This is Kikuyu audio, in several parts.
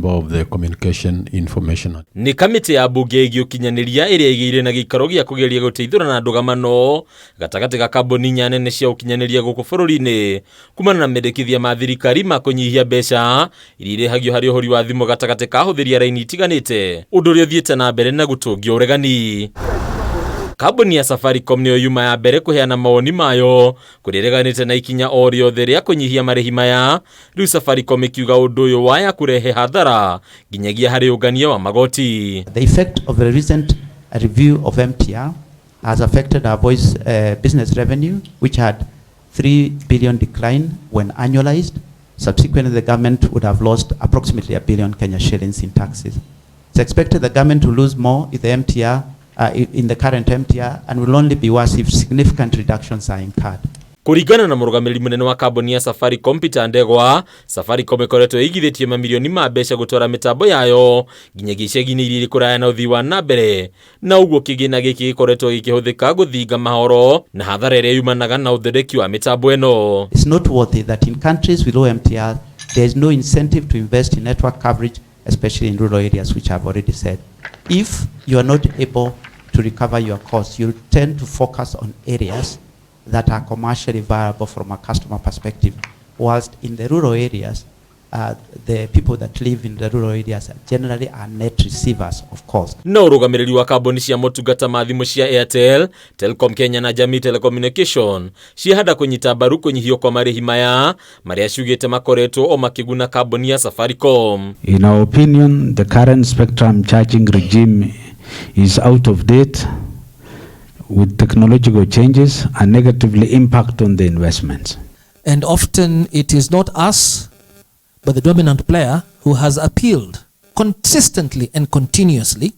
member of the Communication Information. Nĩ kamĩtĩ ya mbunge ĩgiĩ ũkinyanĩria ĩrĩa ĩgĩire na gĩikaro gĩa kũgeria gũteithũra na ndũgamano gatagatĩ ga kambuni inya nene cia ũkinyanĩria gũkũ bũrũri-inĩ kumana na mendekithia ma thirikari ma kũnyihia mbeca iria irĩhagio harĩ ũhũri wa thimũ gatagatĩ ka ahũthĩri a raini itiganĩte, ũndũ ũrĩa ũthiĩte na mbere na gũtũngia ũregani. Kambuni ya Safaricom nĩyo yuma ya mbere kũheana mawoni mayo kũrĩa ĩreganĩte na ikinya o rĩothe rĩa kũnyihia marĩhi maya. Rĩu Safaricom ĩkiuga ũndũ ũyũ waya kũrehe hathara nginyagia harĩ ũngania wa magoti. The effect of the recent review of MTR has affected our voice business revenue, which had 3 billion decline when annualized. Subsequently, the government would have lost approximately 1 billion Kenya shillings in taxes. It's expected the government to lose more if the MTR, in the current MTR, and will only be worse if significant reductions are incurred. Kũringana na mũrũgamĩrĩri mũnene wa kambuni ya Safaricom Peter Ndegwa, Safaricom ĩkoretwo ĩigithĩtie mamirioni ma mbeca gũtwara mĩtambo yayo nginyagia icagi-inĩ iria irĩ kũraya na ũthii wa na mbere, na ũguo kĩgĩna gĩkĩ gĩkoretwo gĩkĩhũthĩka gũthinga mahoro na hathara ĩrĩa yumanaga na ũthondeki wa mĩtambo ĩno. It's noteworthy that in countries with low MTR, there is no incentive to invest in network coverage, especially in rural areas, which I've already said. If you are not able to recover your costs, you'll tend to focus on areas that are commercially viable from a customer perspective, whilst in the rural areas, the people that live in the rural areas generally are net receivers of cost. No ũrũgamĩrĩri wa kambuni cia motungata ma thimũ cia Airtel, Telcom Kenya na Jamii Telecommunication ciahanda kũnyita mbaru kũnyihio kwa marĩhi maya marĩa ciugĩte makoretwo o makĩguna kambuni ya Safaricom. In our opinion, the current spectrum charging regime is out of date with technological changes and negatively impact on the investments. And often it is not us, but the dominant player who has appealed consistently and continuously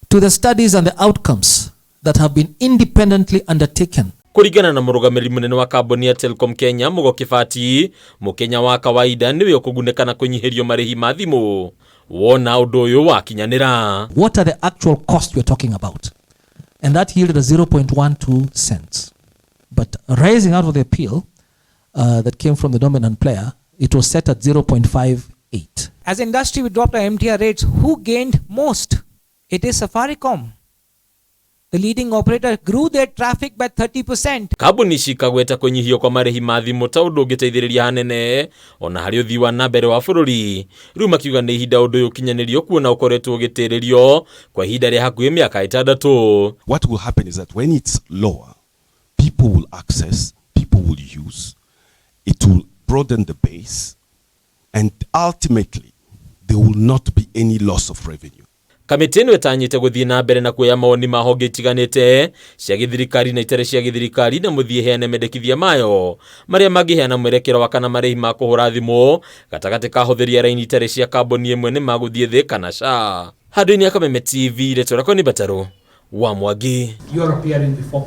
to the studies and the outcomes that have been independently undertaken. Kũringana na mũrũgamĩrĩri mũnene wa kambuni ya Telcom Kenya Mugo Kibati, mũkenya wa kawaida nĩwe ũkũgunĩka na kũnyihĩrio marĩhi ma thimũ wona ũndũ ũyũ wakinyanĩra. What are the actual costs we're talking about? And that yielded a 0.12 cents. But rising out of the appeal that came from the dominant player, it was set at 0.58. As industry, we dropped our MTR rates. Who gained most? It is Safaricom. The leading operator grew their traffic by 30%. Kambuni ici ikagweta kũnyihio kwa marĩhi ma thimũ ta ũndũ ũngĩteithĩrĩria hanene ona harĩ ũthii wa na mbere wa bũrũri. Rĩu makiuga nĩ ihinda ũndũ ũyũ ũkinyanĩrio kuona ũkoretwo ũgĩtĩrĩrio kwa ihinda rĩa hakuhĩ mĩaka 6. What will happen is that when it's lower, people will access, people will use, it will broaden the base, and ultimately, there will not be any loss of revenue. Kamĩtĩ ĩno ĩtanyĩte gũthiĩ na mbere na kuoya mawoni ma honge itiganĩte cia gĩthirikari na itarĩ cia gĩthirikari na mũthia ĩheane mendekithia mayo marĩa mangĩheana mwerekero wa kana marĩhi ma kũhũra thimũ gatagatĩ ka ahũthĩri a raini itarĩ cia kambuni ĩmwe nĩ magũthiĩ thĩ kana ca. Handũ-inĩ ya Kameme TV, rĩtwa rĩakwa nĩ Batarũ wa Mwangi. You are appearing before